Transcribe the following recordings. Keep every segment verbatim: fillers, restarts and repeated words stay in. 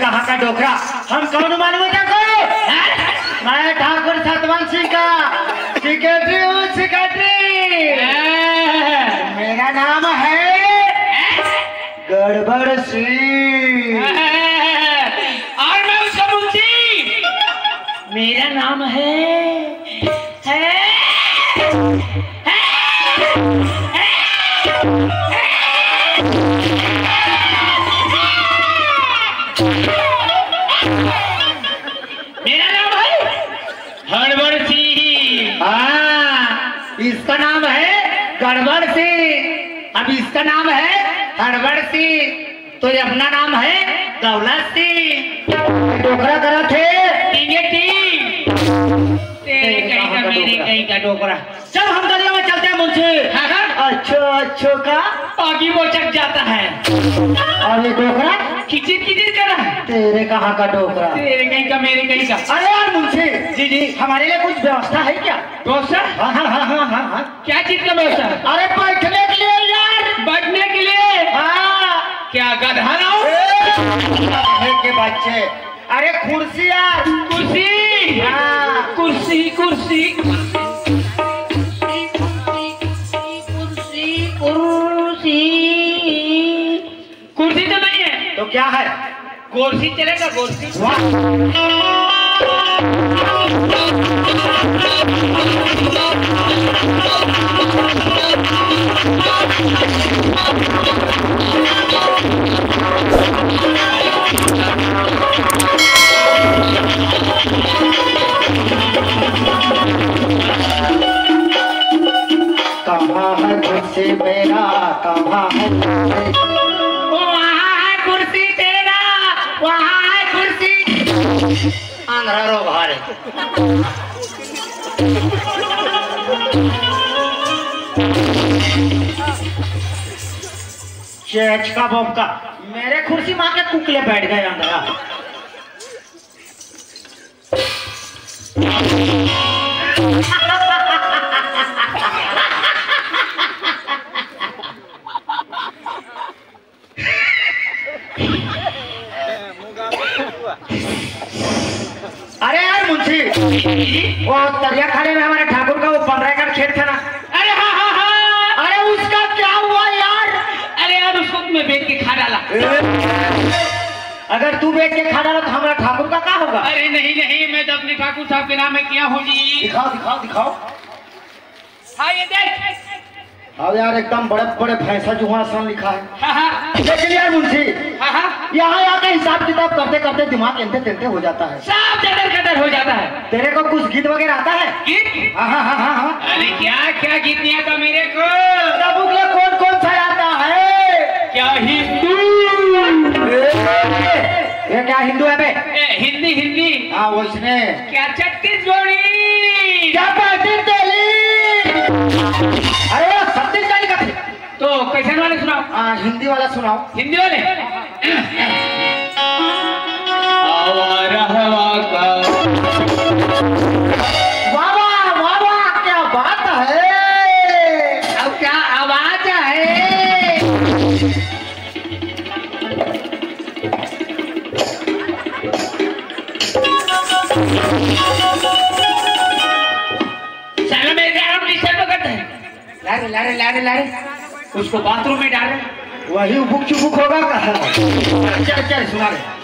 कहाँ का डोकरा? हम कौन मालूम है तेरे को? हैं? मैं ठाकुर सतवंत सिंह का सेक्रेटरी हूँ, सेक्रेटरी। हैं? मेरा नाम है हैं? गड़बड़ सिंह। हैं? और मैं उसका मुंशी। मेरा नाम है, है, है, है। मेरा नाम है हड़बड़ सिंह। हाँ, इसका नाम है गड़बड़ सिंह। अब इसका नाम है हड़बड़ सिंह, तो ये अपना नाम है दौलत सिंह। डोकरा करा थे। टींगे टींग। तेरे कहीं का, मेरे कहीं का डोकरा। चल, हम गलियों में चलते हैं मुंशी। हाँ, हाँ। अच्छो, अच्छो का? पागी मोचक जाता है। और ये डोकरा? किचिर किचिर कर रहा है। तेरे कहाँ का डोकरा? तेरे कहीं का, मेरे कहीं का। अरे यार मुंशी, जी, जी। हमारे लिए कुछ व्यवस्था है क्या? व्यवस्था? हाँ, हाँ, हाँ, हाँ, हाँ, हाँ। क्या चीज का व्यवस्था? अरे बैठने के लिए यार। बैठने के लिए? हाँ। क्या गधा ना हो? ए, गधे के बच्चे। अरे कुर्सी यार। कुर्सी। हाँ। कुर्सी, कुर्सी, कुर्सी, कुर्सी, कुर्सी, कुर्सी। कुर्सी तो नहीं है। तो क्या है? गोरसी चलेगा, गोरसी। वाह। कहाँ है कुर्सी मेरा, कहाँ है कुर्सी? वो वहाँ है कुर्सी तेरा, वहाँ है कुर्सी। आंध्रा रो भारे। चेच का बम का। मेरे कुर्सी माँ के कुकले बैठ गए अंदर। अरे यार मुंशी, वो तरिया खाले में हमारे ठाकुर का वो पंद्रह एकड़ खेत था ना। अरे हाँ, हाँ, हाँ। अरे उसका क्या हुआ यार? अरे यार, उसको मैं बेच के खा डाला। अगर तू बेच के खा डाला तो हमारा ठाकुर का क्या होगा? अरे नहीं, नहीं, मैं तो अपने ठाकुर साहब के नाम में किया हूँ जी। दिखाओ, दिखाओ, दिखाओ। हाँ, ये देख। हाँ यार, एकदम बड़े बड़े भैंसा जुआ सन लिखा है। हाँ, हाँ। लेकिन यार मुंशी, हाँ, हाँ। यहाँ आके हिसाब किताब करते करते दिमाग एंते तेंते हो जाता है। सब जदर कदर हो जाता है। तेरे को कुछ गीत वगैरह आता है? गीत? हाँ, हाँ, हाँ, हाँ, हाँ। अरे क्या, क्या गीत नहीं आता मेरे को? तब उगले कौन कौन सा आता है? क्या हिंदू? ए, ये क्या हिंदू है बे? ए, हिंदी, हिंदी। हाँ, वो इसने। क्या छत्तीसगढ़ी? क्या पाटिल तेली? अरे, वो छत्तीसगढ़ी का थे। तो कैसन वाले सुनाओ? हाँ, हिंदी वाला सुनाओ। हिंदी वाले? आवा रहवा का। वाह, वाह, वाह, वाह, क्या बात है। अब क्या आवाज है। साला मेरे को आराम डिस्टर्ब करता है। लारे, लारे, लारे, लारे। उसको बाथरूम में डाल रहे। वही उबुक चुबुक होगा का? चल, चल, सुना रहे।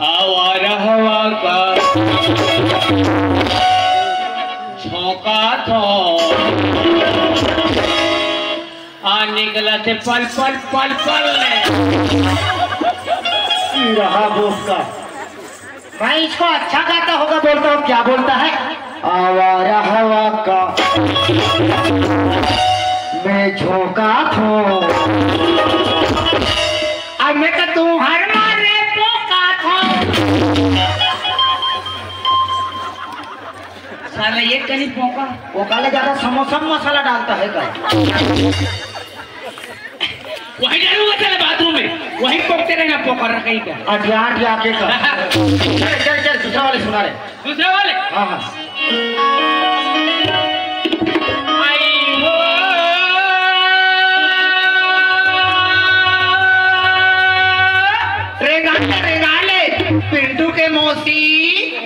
आवा रहवा का झोंका थो। आ निकला थे पल पल पल पल। ई रहा बोस का। मैं इसको अच्छा गाता होगा बोलता हूँ, क्या बोलता है? आवारा हवा का मैं झोंका थो। अब मैं तो तुम्हारे मारे पोका थो। साला ये कहीं पोका। पोका ले ज्यादा समोसा में मसाला डालता है क्या? वहीं डालूंगा तेरे बाथरूम में, वहीं पोकते रहना, पोकर कहीं का। अटिया, अटिया के का। चल, चल, चल, दूसरा वाले सुना रहे। दूसरा वाले? हाँ, हाँ। आई हो। रेंगाले, रेंगाले। पिंटू के मौसी।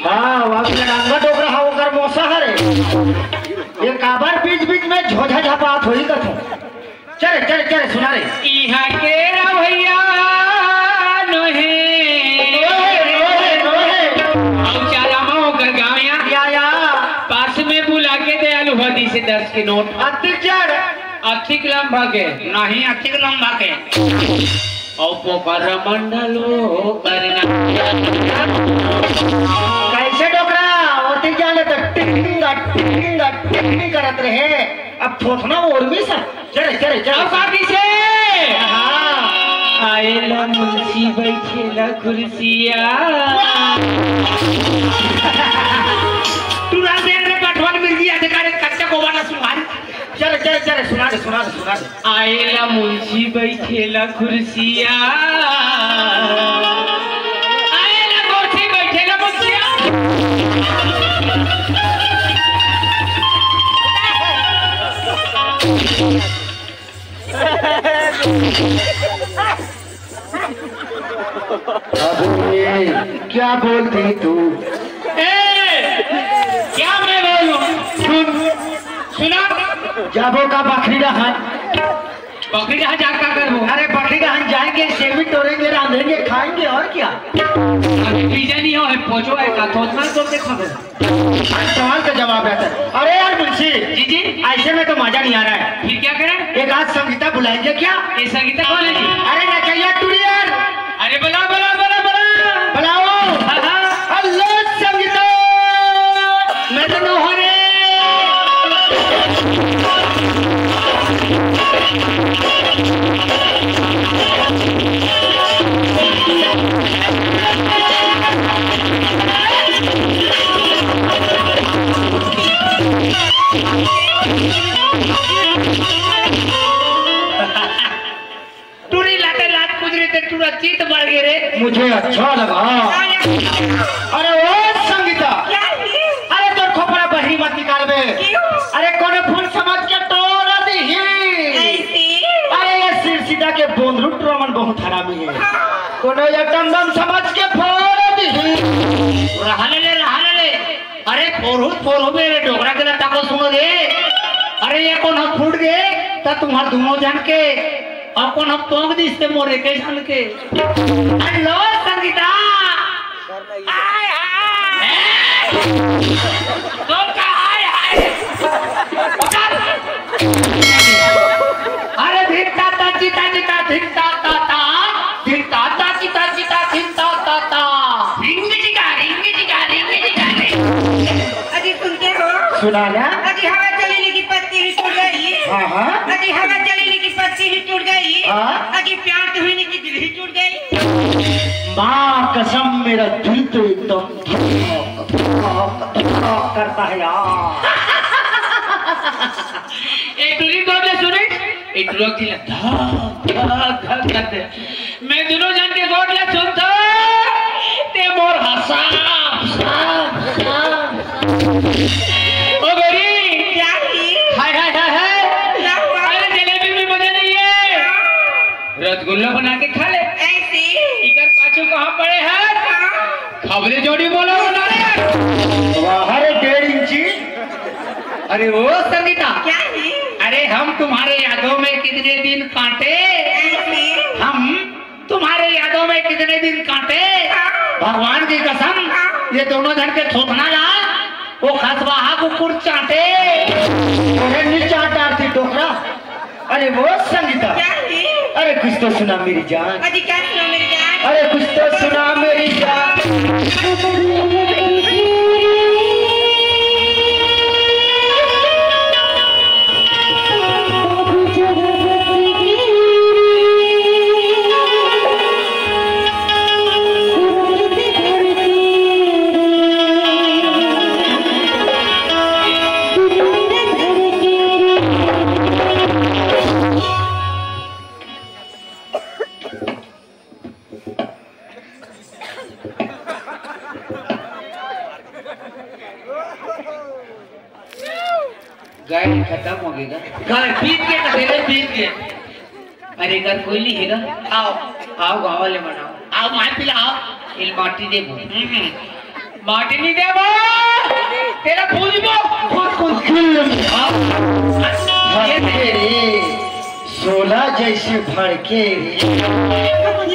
हाँ, वो लड़ंगा डोकरा हा, ओकर मौसा हरे। ये काबर बीच-बीच में झोझा झपात होही कथों। चले, चले, चले, सुना रे। इहाँ के रवैया नोहे। नोहे, नोहे, नोहे। अउ चाला मा ओकर गाँव या। या, या। पास में बुला के दयालु भदी से दस के नोट। अतिक जड़। अतिक लंबा के। नहीं, अतिक लंबा के। अउ पोकर मंडल वो करना। कैसे डोकरा? ओती जाने तो टिंग, टिंग, टिंग करत रहे। अब थोथना ओरमी सा। चले, चले, चले। अब बाकी से। हाँ। आएला मुंशी बैठेला कुर्सिया। तू रात में रे पटवन मिर्गी अधिकारी कच्चा गोबाना सुहारी। चले, चले, चले, सुना दे, सुना दे, सुना दे। आएला मुंशी बैठेला कुर्सिया। आएला कुर्सी बैठेला मुंशिया। अबे, क्या बोलती तू? ए, क्या मैं बोलूं? सुन, सुना। जाबो का बखरी रहन? बखरी रहन जा का करबो? अरे, बखरी रहन जाएंगे, सेवी तोड़ेंगे, रांधेंगे, खाएंगे, और क्या? अभी बीजा नहीं हो, है पोचो है का, थोथना तो के खाबो। हर सवाल का जवाब रहता है। अरे यार मुंशी, जी, जी। ऐसे में तो मजा नहीं आ रहा है। फिर क्या करें? एक आध संगीता बुलाएंगे क्या? ये संगीता कौन है जी? अरे नचैया टुरी यार। अरे बुलाओ, बुलाओ, बुलाओ, बुलाओ। बुलाओ। हाँ, हाँ। हेलो संगीता, मैं तो नोहरे। टूरी लाते लात कुदरी ते टूरा चीत बढ़ गे रे। मुझे अच्छा लगा। अरे ओ संगीता, क्या है? अरे तोर खोपरा बहरी मत निकालबे। क्यों? अरे कोनो फूल समझ के टोरा दीही। ऐसी? अरे ये सिरसिदा के बोंदरू टोरा मन बहुत हरामी है। हाँ। कोनो ये टंडन समझ के फोड़ दीही। रहले ले, रहले ले। अरे फोरहू, फोरहू मेरे डोकरा के लता को सुनो रे। अरे ये कोनो फूट गे त तुम्हार दोनों जन के अपन हम पोंक दिस ते मोरे के झन के। हेलो संगीता। हाय हाय। ए! तो का हाय हाय? अरे धिन ता ता चिता चिता धिन ता ता ता। धिन ता ता चिता चिता धिन ता ता ता। रिंग चिका, रिंग चिका, रिंग चिका, रिंग। अजी सुनते हो? सुना ना। अजी हवा चलेली की पत्ती ही टूट गई। हाँ, हाँ। अजी हवा चलेली की पत्ती ही टूट गई। हाँ। अजी प्यार तो हुई नहीं कि दिल ही टूट गई। माँ कसम, मेरा दिल तो एकदम धड़क, धड़क, धड़क करता है यार। ए टूरी को ले सुने, ए टूरी की ले धक, धक, धक करते। मैं दोनों जन के गोठ ला सुनथों, ते मोर हा साफ, साफ, साफ, साफ। ओ गोरी। क्या ही? हाय, हाय, हाय, हाय। क्या हुआ? अरे, जलेबी में मजा नहीं है। हाँ। रसगुल्ला बना के खा ले। ऐसी? इकर पाछू कहाँ पड़े हैं? हाँ। खबले जोड़ी बोला बना ले। वाह रे, डेढ़ इंची। अरे ओ संगीता। क्या ही? अरे, हम तुम्हारे यादों में कितने दिन काटे। ऐसी? हम तुम्हारे यादों में कितने दिन काटे, भगवान की कसम, ये दोनों जन के थोथना ला, वो खसवाहा कुकुर चाटे। अरे नी चाट डारती डोकरा। अरे वो संगीता। क्या है? अरे कुछ तो सुना मेरी जान। अजी क्या सुना मेरी जान? अरे कुछ तो सुना मेरी जान। गाय खत्म हो गई गा। गाय पीत के कथेले पीत के। अरे घर कोई नहीं है गा। आओ। आओ गाँव वाले मनाओ। आओ, माटी लाओ। इल माटी देबो। हम्म। माटी नहीं देबो। तेरा फूल दो। खुद खुद खिल। हाँ। भड़के रे, सोला जैसे भड़के रे।